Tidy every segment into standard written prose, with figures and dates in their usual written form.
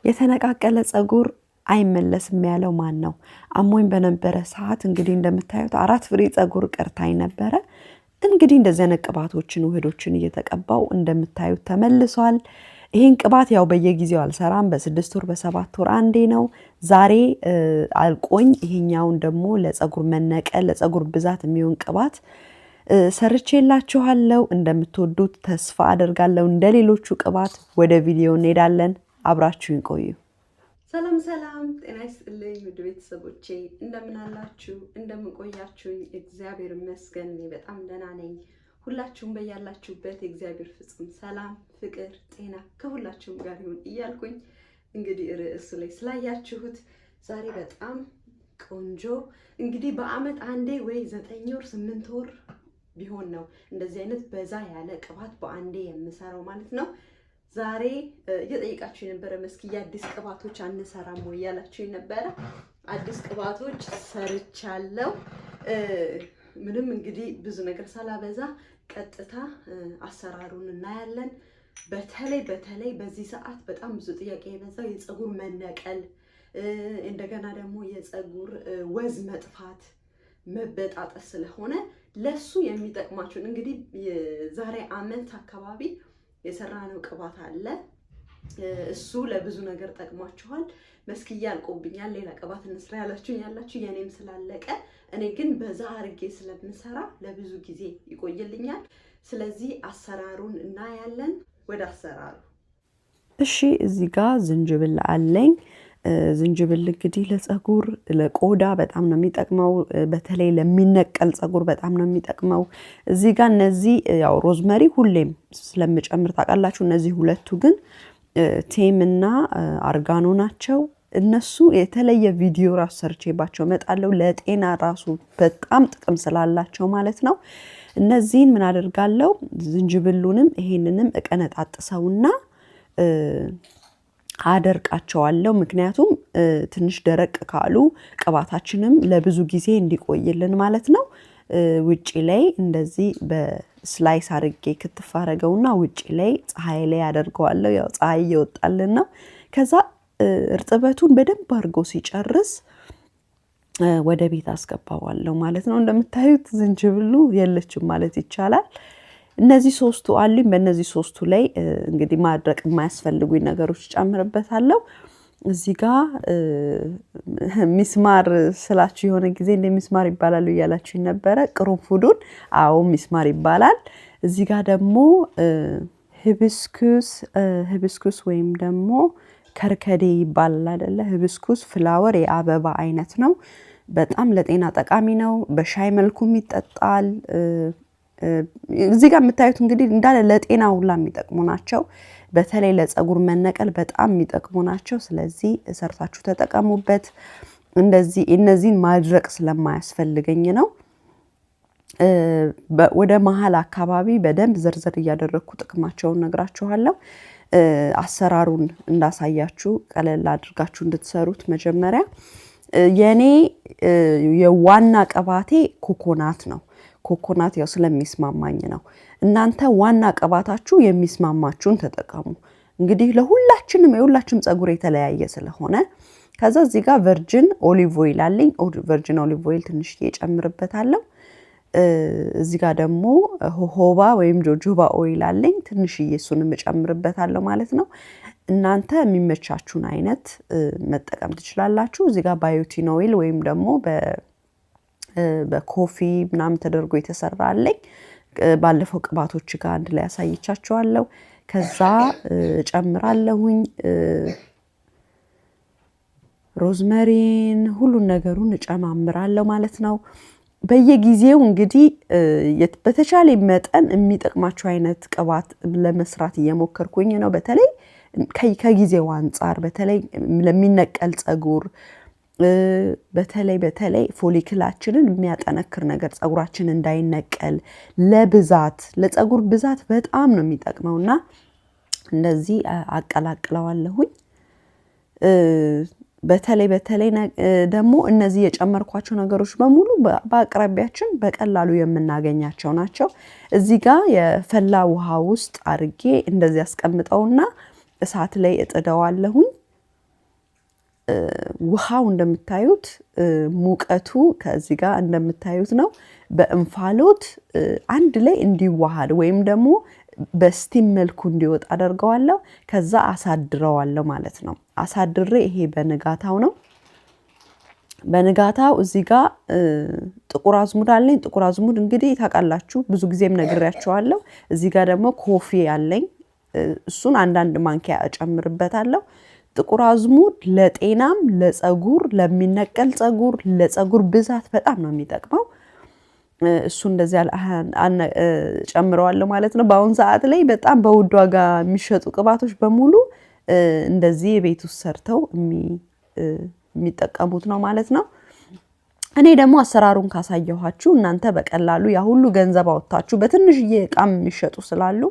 የተነቃቀለ ፀጉር አይመለስም ያለው ማን ነው? አሞኝ በነበረ ሰዓት እንግዲህ እንደምታዩት 4 ፍሬ ፀጉር ቀርታኝ ነበረ። እንግዲህ እንደዚህ አይነት ቅባቶችን ውህዶችን እየተቀባው እንደምታዩት ተመልሷል። ይሄን ቅባት ያው በየጊዜው አልሰራም፣ በ6 ወር በ7 ወር አንዴ ነው። ዛሬ አልቆኝ ይሄኛውን ደግሞ ለፀጉር መነቀል ለፀጉር ብዛት የሚሆን ቅባት ሰርቼላችኋለሁ። እንደምትወዱት ተስፋ አደርጋለሁ። እንደሌሎቹ ቅባት ወደ ቪዲዮ እንሄዳለን። አብራችሁኝ ቆዩ። ሰላም ሰላም፣ ጤና ይስጥልኝ ውድ ቤተሰቦቼ፣ እንደምን አላችሁ? እንደምን ቆያችሁኝ? እግዚአብሔር ይመስገን እኔ በጣም ደህና ነኝ። ሁላችሁም በያላችሁበት የእግዚአብሔር ፍጹም ሰላም፣ ፍቅር፣ ጤና ከሁላችሁም ጋር ይሁን እያልኩኝ እንግዲህ ርዕሱ ላይ ስላያችሁት ዛሬ በጣም ቆንጆ እንግዲህ በአመት አንዴ ወይ 9 ወር 8 ወር ቢሆን ነው እንደዚህ አይነት በዛ ያለ ቅባት በአንዴ የምሰራው ማለት ነው። ዛሬ እየጠየቃችሁ የነበረ መስኪ አዲስ ቅባቶች አንሰራም ወይ ያላችሁ ነበረ። አዲስ ቅባቶች ሰርቻለሁ። ምንም እንግዲህ ብዙ ነገር ሳላበዛ ቀጥታ አሰራሩን እናያለን። በተለይ በተለይ በዚህ ሰዓት በጣም ብዙ ጥያቄ የበዛው የፀጉር መነቀል፣ እንደገና ደግሞ የፀጉር ወዝ መጥፋት፣ መበጣጠስ ስለሆነ ለሱ የሚጠቅማችሁን እንግዲህ ዛሬ አመት አካባቢ የሰራነው ቅባት አለ። እሱ ለብዙ ነገር ጠቅሟችኋል። መስኪዬ አልቆብኛል፣ ሌላ ቅባት እንስራ ያላችሁኝ ያላችሁ የኔም ስላለቀ እኔ ግን በዛ አርጌ ስለምሰራ ለብዙ ጊዜ ይቆይልኛል። ስለዚህ አሰራሩን እናያለን። ወደ አሰራሩ። እሺ፣ እዚህ ጋር ዝንጅብል አለኝ። ዝንጅብል እንግዲህ ለፀጉር ለቆዳ በጣም ነው የሚጠቅመው። በተለይ ለሚነቀል ፀጉር በጣም ነው የሚጠቅመው። እዚህ ጋር እነዚህ ያው rosemary ሁሌም ስለምጨምር ታውቃላችሁ። እነዚህ ሁለቱ ግን thyme እና oregano ናቸው። እነሱ የተለየ ቪዲዮ ራሱ ሰርቼባቸው እመጣለሁ። ለጤና ራሱ በጣም ጥቅም ስላላቸው ማለት ነው። እነዚህን ምን አደርጋለሁ? ዝንጅብሉንም ይሄንንም እቀነጣጥሰውና አደርቃቸዋለሁ። ምክንያቱም ትንሽ ደረቅ ካሉ ቅባታችንም ለብዙ ጊዜ እንዲቆይልን ማለት ነው። ውጪ ላይ እንደዚህ በ slice አድርጌ ክትፍ አደረገውና ውጪ ላይ ፀሐይ ላይ አደርገዋለሁ። ያው ፀሐይ እየወጣልን ነው። ከዛ እርጥበቱን በደንብ አድርጎ ሲጨርስ ወደ ቤት አስገባዋለሁ ማለት ነው። እንደምታዩት ዝንጅብሉ የለችም ማለት ይቻላል። እነዚህ ሶስቱ አሉኝ። በእነዚህ ሶስቱ ላይ እንግዲህ ማድረቅ የማያስፈልጉኝ ነገሮች ጨምርበታለሁ። እዚህ ጋር ሚስማር ስላችሁ የሆነ ጊዜ እንደ ሚስማር ይባላሉ እያላችሁ ነበረ። ቅርንፉዱን፣ አዎ ሚስማር ይባላል። እዚህ ጋር ደግሞ hibiscus ወይም ደግሞ ከርከዴ ይባላል አይደለ? Hibiscus flower የአበባ አይነት ነው። በጣም ለጤና ጠቃሚ ነው። በሻይ መልኩም ይጠጣል። እዚህ ጋር የምታዩት እንግዲህ እንዳለ ለጤና ሁላ የሚጠቅሙ ናቸው። በተለይ ለፀጉር መነቀል በጣም የሚጠቅሙ ናቸው። ስለዚህ ሰርታችሁ ተጠቀሙበት። እንደዚህ እነዚህን ማድረቅ ስለማያስፈልገኝ ነው። ወደ መሀል አካባቢ በደንብ ዝርዝር እያደረግኩ ጥቅማቸውን ነግራችኋለሁ። አሰራሩን እንዳሳያችሁ ቀለል አድርጋችሁ እንድትሰሩት መጀመሪያ የኔ የዋና ቅባቴ ኮኮናት ነው። ኮኮናት ያው ስለሚስማማኝ ነው። እናንተ ዋና ቅባታችሁ የሚስማማችሁን ተጠቀሙ። እንግዲህ ለሁላችንም የሁላችንም ፀጉር የተለያየ ስለሆነ ከዛ እዚህ ጋር virgin olive oil አለኝ። Virgin olive oil ትንሽዬ እጨምርበታለሁ። እዚህ ጋር ደግሞ jojoba ወይም jojoba oil አለኝ። ትንሽዬ እሱንም እጨምርበታለሁ ማለት ነው። እናንተ የሚመቻችሁን አይነት መጠቀም ትችላላችሁ። እዚህ ጋር biotin oil ወይም ደግሞ በ coffee ምናምን ተደርጎ የተሰራ አለኝ። ባለፈው ቅባቶች ጋር አንድ ላይ አሳይቻችኋለሁ። ከዛ እጨምራለሁኝ rosemary ን፣ ሁሉን ነገሩን እጨማምራለሁ ማለት ነው። በየጊዜው እንግዲህ በተቻለ መጠን የሚጠቅማቸው አይነት ቅባት ለመስራት እየሞከርኩኝ ነው። በተለይ ከጊዜው አንጻር በተለይ ለሚነቀል ፀጉር በተለይ በተለይ follicle ኣችንን የሚያጠነክር ነገር ፀጉራችን እንዳይነቀል ለብዛት ለፀጉር ብዛት በጣም ነው የሚጠቅመውና እንደዚህ አቀላቅለዋለሁኝ። በተለይ በተለይ ደግሞ እነዚህ የጨመርኳቸው ነገሮች በሙሉ በአቅራቢያችን በቀላሉ የምናገኛቸው ናቸው። እዚህ ጋር የፈላ ውሃ ውስጥ አድርጌ እንደዚህ አስቀምጠውና እሳት ላይ እጥደዋለሁኝ። ውሃው እንደምታዩት ሙቀቱ ከዚህ ጋር እንደምታዩት ነው። በእንፋሎት አንድ ላይ እንዲዋሃድ ወይም ደግሞ በ steam መልኩ እንዲወጣ አደርገዋለሁ። ከዛ አሳድረዋለሁ ማለት ነው። አሳድሬ ይሄ በንጋታው ነው። በንጋታው እዚህ ጋር ጥቁር አዝሙድ አለኝ። ጥቁር አዝሙድ እንግዲህ ታውቃላችሁ፣ ብዙ ጊዜም ነግሬያችኋለሁ። እዚህ ጋር ደግሞ coffee አለኝ። እሱን አንዳንድ ማንኪያ እጨምርበታለሁ። ጥቁር አዝሙድ ለጤናም፣ ለጸጉር፣ ለሚነቀል ጸጉር፣ ለጸጉር ብዛት በጣም ነው የሚጠቅመው። እሱ እንደዚህ ጨምረዋለሁ ማለት ነው። በአሁን ሰዓት ላይ በጣም በውድ ዋጋ የሚሸጡ ቅባቶች በሙሉ እንደዚህ የቤት ውስጥ ሰርተው የሚጠቀሙት ነው ማለት ነው። እኔ ደግሞ አሰራሩን ካሳየኋችሁ እናንተ በቀላሉ ያ ሁሉ ገንዘብ አወጥታችሁ በትንሽዬ እቃም የሚሸጡ ስላሉ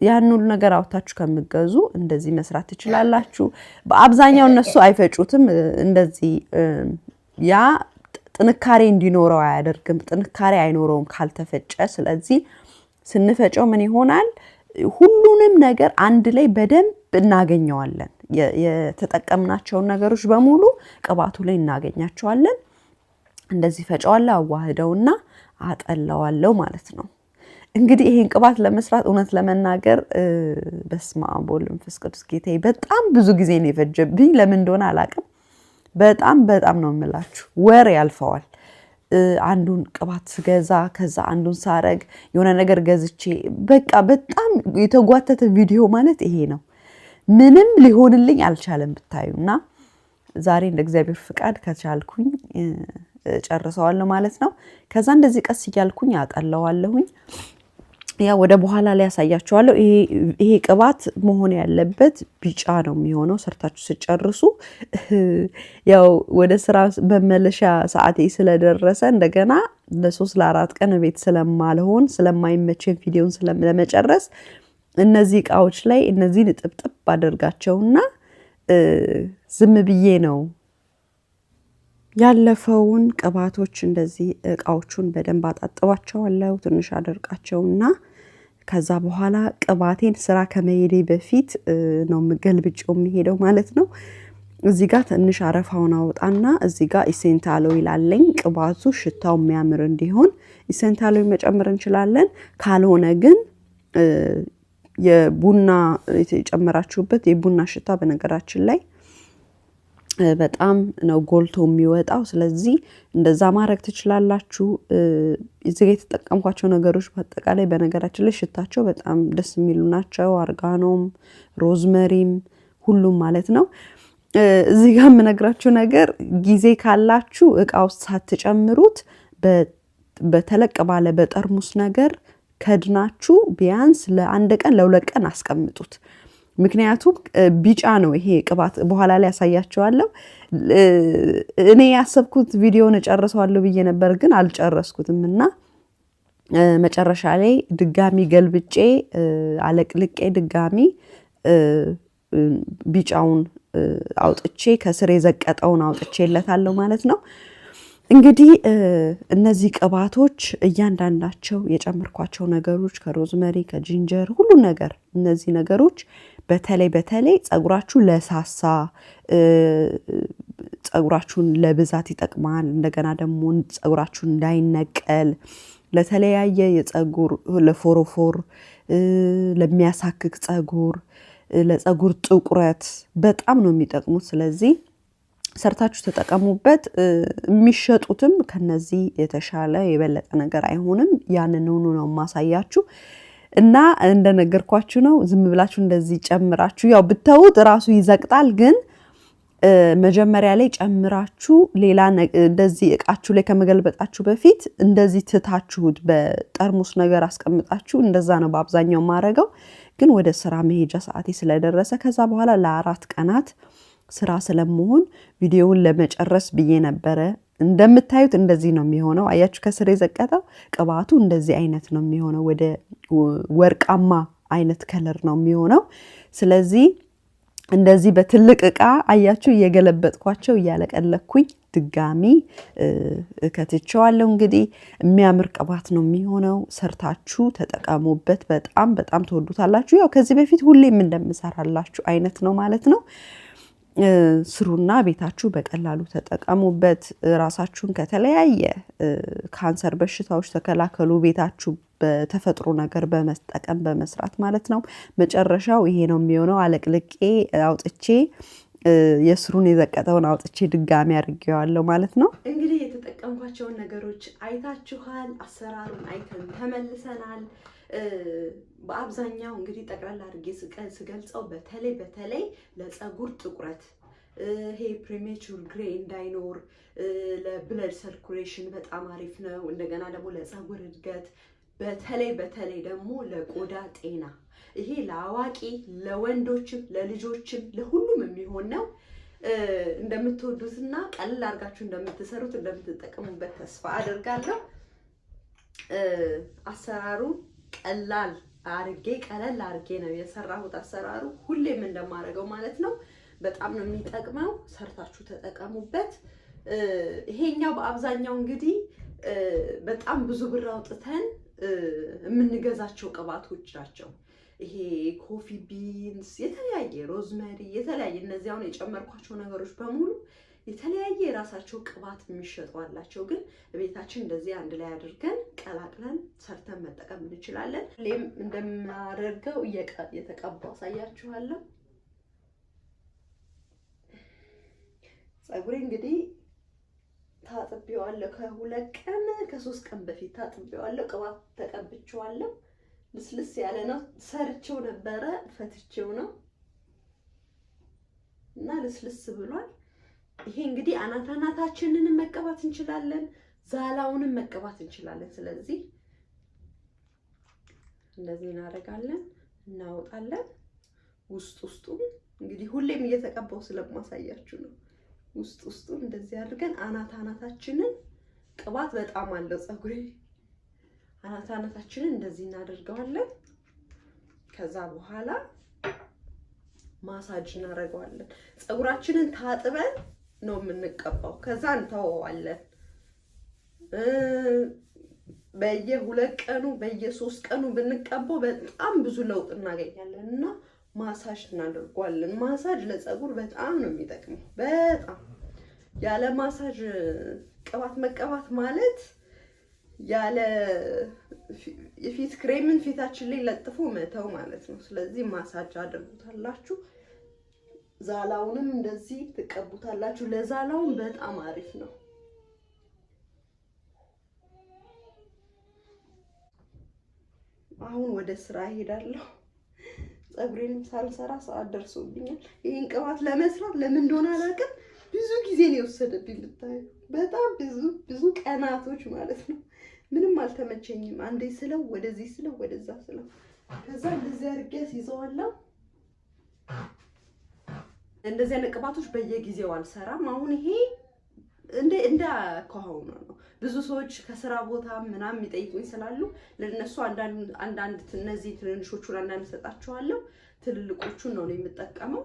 ያን ሁሉ ነገር አውጥታችሁ ከምገዙ እንደዚህ መስራት ትችላላችሁ። በአብዛኛው እነሱ አይፈጩትም። እንደዚህ ያ ጥንካሬ እንዲኖረው አያደርግም። ጥንካሬ አይኖረውም ካልተፈጨ። ስለዚህ ስንፈጨው ምን ይሆናል? ሁሉንም ነገር አንድ ላይ በደንብ እናገኘዋለን። የተጠቀምናቸውን ነገሮች በሙሉ ቅባቱ ላይ እናገኛቸዋለን። እንደዚህ ፈጨዋለሁ፣ አዋህደውና አጠለዋለሁ ማለት ነው። እንግዲህ ይሄን ቅባት ለመስራት እውነት ለመናገር በስመ አብ ወወልድ ወመንፈስ ቅዱስ ጌታዬ በጣም ብዙ ጊዜ ነው የፈጀብኝ። ለምን እንደሆነ አላውቅም። በጣም በጣም ነው የምላችሁ፣ ወር ያልፈዋል። አንዱን ቅባት ስገዛ ከዛ አንዱን ሳረግ የሆነ ነገር ገዝቼ በቃ በጣም የተጓተተ ቪዲዮ ማለት ይሄ ነው። ምንም ሊሆንልኝ አልቻለም ብታዩ እና ዛሬ እንደ እግዚአብሔር ፍቃድ ከቻልኩኝ ጨርሰዋለሁ ማለት ነው። ከዛ እንደዚህ ቀስ እያልኩኝ አጠለዋለሁኝ። ያ ወደ በኋላ ላይ ያሳያችኋለሁ። ይሄ ቅባት መሆን ያለበት ቢጫ ነው የሚሆነው ሰርታችሁ ስጨርሱ። ያው ወደ ስራ መመለሻ ሰዓቴ ስለደረሰ እንደገና ለ3 ለ4 ቀን ቤት ስለማልሆን ስለማይመቸን ቪዲዮን ለመጨረስ እነዚህ እቃዎች ላይ እነዚህን እጥብጥብ አደርጋቸውና ዝም ብዬ ነው ያለፈውን ቅባቶች እንደዚህ እቃዎቹን በደንብ አጣጥባቸዋለሁ። ትንሽ አደርቃቸውና ከዛ በኋላ ቅባቴን ስራ ከመሄዴ በፊት ነው ገልብጬው የሚሄደው ማለት ነው። እዚህ ጋር ትንሽ አረፋውን አወጣና እዚህ ጋር essential oil አለኝ። ቅባቱ ሽታው የሚያምር እንዲሆን essential oil መጨመር እንችላለን። ካልሆነ ግን የቡና የጨመራችሁበት የቡና ሽታ በነገራችን ላይ በጣም ነው ጎልቶ የሚወጣው። ስለዚህ እንደዛ ማድረግ ትችላላችሁ። እዚህ ጋር የተጠቀምኳቸው ነገሮች በአጠቃላይ በነገራችን ላይ ሽታቸው በጣም ደስ የሚሉ ናቸው። አርጋኖም፣ ሮዝመሪም ሁሉም ማለት ነው። እዚህ ጋር የምነግራችሁ ነገር ጊዜ ካላችሁ እቃ ውስጥ ሳትጨምሩት በተለቅ ባለ በጠርሙስ ነገር ከድናችሁ ቢያንስ ለ1 ቀን ለ2 ቀን አስቀምጡት። ምክንያቱም ቢጫ ነው ይሄ ቅባት፣ በኋላ ላይ ያሳያቸዋለሁ። እኔ ያሰብኩት ቪዲዮን እጨርሰዋለሁ ብዬ ነበር፣ ግን አልጨረስኩትም እና መጨረሻ ላይ ድጋሚ ገልብጬ አለቅልቄ ድጋሚ ቢጫውን አውጥቼ ከስር የዘቀጠውን አውጥቼለታለሁ ማለት ነው። እንግዲህ እነዚህ ቅባቶች እያንዳንዳቸው የጨመርኳቸው ነገሮች ከ rosemary ከ ginger ሁሉ ነገር እነዚህ ነገሮች በተለይ በተለይ ጸጉራችሁ ለሳሳ ጸጉራችሁን ለብዛት ይጠቅማል። እንደገና ደግሞ ጸጉራችሁን እንዳይነቀል ለተለያየ የጸጉር ለፎሮፎር፣ ለሚያሳክክ ጸጉር፣ ለጸጉር ጥቁረት በጣም ነው የሚጠቅሙት። ስለዚህ ሰርታችሁ ተጠቀሙበት። የሚሸጡትም ከነዚህ የተሻለ የበለጠ ነገር አይሆንም። ያንን ሁሉ ነው የማሳያችሁ እና እንደነገርኳችሁ ነው። ዝም ብላችሁ እንደዚህ ጨምራችሁ ያው ብተውት እራሱ ይዘቅጣል። ግን መጀመሪያ ላይ ጨምራችሁ ሌላ እንደዚህ እቃችሁ ላይ ከመገልበጣችሁ በፊት እንደዚህ ትታችሁት በጠርሙስ ነገር አስቀምጣችሁ እንደዛ ነው በአብዛኛው ማረገው። ግን ወደ ስራ መሄጃ ሰዓቴ ስለደረሰ ከዛ በኋላ ለ4 ቀናት ስራ ስለመሆን ቪዲዮውን ለመጨረስ ብዬ ነበረ። እንደምታዩት እንደዚህ ነው የሚሆነው። አያችሁ ከስር የዘቀጠው ቅባቱ እንደዚህ አይነት ነው የሚሆነው። ወደ ወርቃማ አይነት color ነው የሚሆነው። ስለዚህ እንደዚህ በትልቅ እቃ አያችሁ እየገለበጥኳቸው እያለቀለኩኝ ድጋሚ ከትቼዋለሁ። እንግዲህ የሚያምር ቅባት ነው የሚሆነው። ሰርታችሁ ተጠቀሙበት። በጣም በጣም ትወዱታላችሁ። ያው ከዚህ በፊት ሁሌም እንደምሰራላችሁ አይነት ነው ማለት ነው። ስሩና ቤታችሁ በቀላሉ ተጠቀሙበት። ራሳችሁን ከተለያየ ካንሰር በሽታዎች ተከላከሉ። ቤታችሁ በተፈጥሮ ነገር በመጠቀም በመስራት ማለት ነው። መጨረሻው ይሄ ነው የሚሆነው። አለቅልቄ አውጥቼ የስሩን የዘቀጠውን አውጥቼ ድጋሚ አድርጌዋለሁ ማለት ነው። እንግዲህ የተጠቀምኳቸውን ነገሮች አይታችኋል። አሰራሩን አይተን ተመልሰናል። በአብዛኛው እንግዲህ ጠቅላላ አድርጌ ስገልጸው በተለይ በተለይ ለፀጉር ጥቁረት፣ ይሄ premature gray እንዳይኖር፣ ለ blood circulation በጣም አሪፍ ነው። እንደገና ደግሞ ለፀጉር እድገት፣ በተለይ በተለይ ደግሞ ለቆዳ ጤና፣ ይሄ ለአዋቂ ለወንዶችም ለልጆችም ለሁሉም የሚሆን ነው። እንደምትወዱትና ቀለል አድርጋችሁ እንደምትሰሩት እንደምትጠቀሙበት ተስፋ አደርጋለሁ። አሰራሩ ቀላል አርጌ ቀለል አርጌ ነው የሰራሁት። አሰራሩ ሁሌም እንደማደርገው ማለት ነው። በጣም ነው የሚጠቅመው። ሰርታችሁ ተጠቀሙበት። ይሄኛው በአብዛኛው እንግዲህ በጣም ብዙ ብር አውጥተን የምንገዛቸው ቅባቶች ናቸው። ይሄ coffee beans፣ የተለያየ rosemary፣ የተለያየ እነዚህ አሁን የጨመርኳቸው ነገሮች በሙሉ የተለያየ የራሳቸው ቅባት የሚሸጡ አላቸው። ግን ቤታችን እንደዚህ አንድ ላይ አድርገን ቀላቅለን ሰርተን መጠቀም እንችላለን። ሁሌም እንደማደርገው እየተቀባው አሳያችኋለሁ። ፀጉሬ እንግዲህ ታጥቤዋለሁ። ከ2 ቀን ከ3 ቀን በፊት ታጥቤዋለሁ። ቅባት ተቀብቼዋለሁ። ልስልስ ያለ ነው። ሰርቼው ነበረ፣ ፈትቼው ነው እና ልስልስ ብሏል። ይሄ እንግዲህ አናት አናታችንን መቀባት እንችላለን፣ ዛላውንም መቀባት እንችላለን። ስለዚህ እንደዚህ እናደርጋለን፣ እናወጣለን። ውስጥ ውስጡን እንግዲህ ሁሌም እየተቀባው ስለማሳያችሁ ነው። ውስጥ ውስጡን እንደዚህ አድርገን አናት አናታችንን፣ ቅባት በጣም አለው ፀጉሬ፣ አናት አናታችንን እንደዚህ እናደርገዋለን። ከዛ በኋላ ማሳጅ እናደርገዋለን። ፀጉራችንን ታጥበን ነው የምንቀባው። ከዛ እንተወዋለን። በየ2 ቀኑ በየ3 ቀኑ ብንቀባው በጣም ብዙ ለውጥ እናገኛለን እና ማሳጅ እናደርገዋለን። ማሳጅ ለፀጉር በጣም ነው የሚጠቅመው። በጣም ያለ ማሳጅ ቅባት መቀባት ማለት ያለ የፊት ክሬምን ፊታችን ላይ ለጥፎ መተው ማለት ነው። ስለዚህ ማሳጅ አድርጉታላችሁ። ዛላውንም እንደዚህ ትቀቡታላችሁ። ለዛላውም በጣም አሪፍ ነው። አሁን ወደ ስራ እሄዳለሁ። ፀጉሬንም ሳልሰራ ሰዓት ደርሶብኛል። ይሄን ቅባት ለመስራት ለምን እንደሆነ አላውቅም፣ ብዙ ጊዜ ነው የወሰደብኝ። ብታዩ በጣም ብዙ ብዙ ቀናቶች ማለት ነው። ምንም አልተመቸኝም። አንዴ ስለው ወደዚህ ስለው ወደዛ ስለው፣ ከዛ እንደዚህ አድርጌ አስይዘዋለሁ። እንደዚህ አይነት ቅባቶች በየጊዜው አልሰራም። አሁን ይሄ እንደ ከሆነ ነው። ብዙ ሰዎች ከስራ ቦታ ምናምን የሚጠይቁኝ ስላሉ ለነሱ አንዳንድ እነዚህ ትንንሾቹን አንዳንድ ሰጣቸዋለሁ። ትልልቆቹን ነው የምጠቀመው።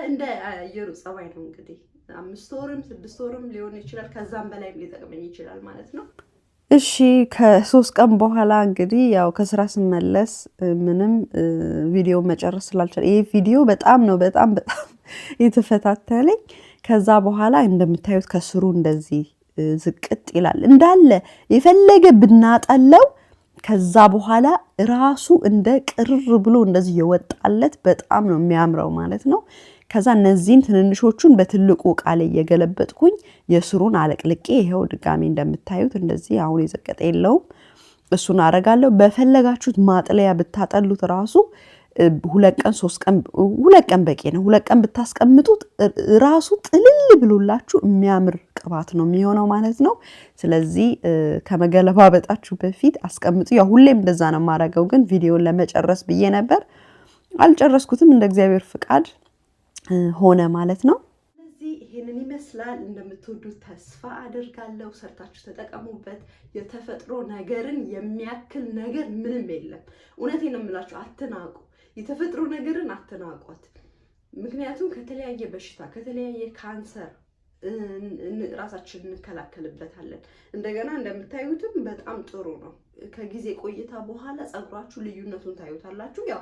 እንደ አየሩ ጸባይ ነው እንግዲህ 5 ወርም 6 ወርም ሊሆን ይችላል። ከዛም በላይም ሊጠቅመኝ ይችላል ማለት ነው። እሺ፣ ከ3 ቀን በኋላ እንግዲህ ያው ከስራ ስመለስ ምንም ቪዲዮ መጨረስ ስላልቻለ ይሄ ቪዲዮ በጣም ነው በጣም በጣም የተፈታተነኝ። ከዛ በኋላ እንደምታዩት ከስሩ እንደዚህ ዝቅጥ ይላል እንዳለ የፈለገ ብናጠለው ከዛ በኋላ ራሱ እንደ ቅርር ብሎ እንደዚህ የወጣለት በጣም ነው የሚያምረው ማለት ነው። ከዛ እነዚህን ትንንሾቹን በትልቁ እቃ ላይ እየገለበጥኩኝ የስሩን አለቅልቄ ይኸው ድጋሚ እንደምታዩት እንደዚህ አሁን የዘቀጠ የለውም። እሱን አረጋለሁ። በፈለጋችሁት ማጥለያ ብታጠሉት ራሱ 2 ቀን 3 ቀን 2 ቀን በቂ ነው። 2 ቀን ብታስቀምጡት ራሱ ጥልል ብሎላችሁ የሚያምር ቅባት ነው የሚሆነው ማለት ነው። ስለዚህ ከመገለባበጣችሁ በፊት አስቀምጡ። ያው ሁሌም እንደዛ ነው የማደርገው፣ ግን ቪዲዮን ለመጨረስ ብዬ ነበር፣ አልጨረስኩትም። እንደ እግዚአብሔር ፍቃድ ሆነ ማለት ነው። ስለዚህ ይሄንን ይመስላል። እንደምትወዱት ተስፋ አደርጋለሁ። ሰርታችሁ ተጠቀሙበት። የተፈጥሮ ነገርን የሚያክል ነገር ምንም የለም። እውነቴን ነው የምላችሁ፣ አትናቁ። የተፈጥሮ ነገርን አትናቋት። ምክንያቱም ከተለያየ በሽታ ከተለያየ ካንሰር ራሳችንን እንከላከልበታለን። እንደገና እንደምታዩትም በጣም ጥሩ ነው። ከጊዜ ቆይታ በኋላ ፀጉራችሁ ልዩነቱን ታዩታላችሁ። ያው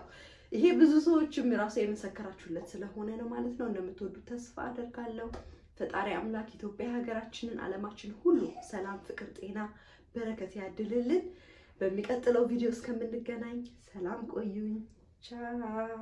ይሄ ብዙ ሰዎችም ራሱ የመሰከራችሁለት ስለሆነ ነው ማለት ነው። እንደምትወዱት ተስፋ አደርጋለሁ። ፈጣሪ አምላክ ኢትዮጵያ ሀገራችንን፣ ዓለማችን ሁሉ ሰላም፣ ፍቅር፣ ጤና፣ በረከት ያድልልን። በሚቀጥለው ቪዲዮ እስከምንገናኝ ሰላም ቆዩኝ። ቻው።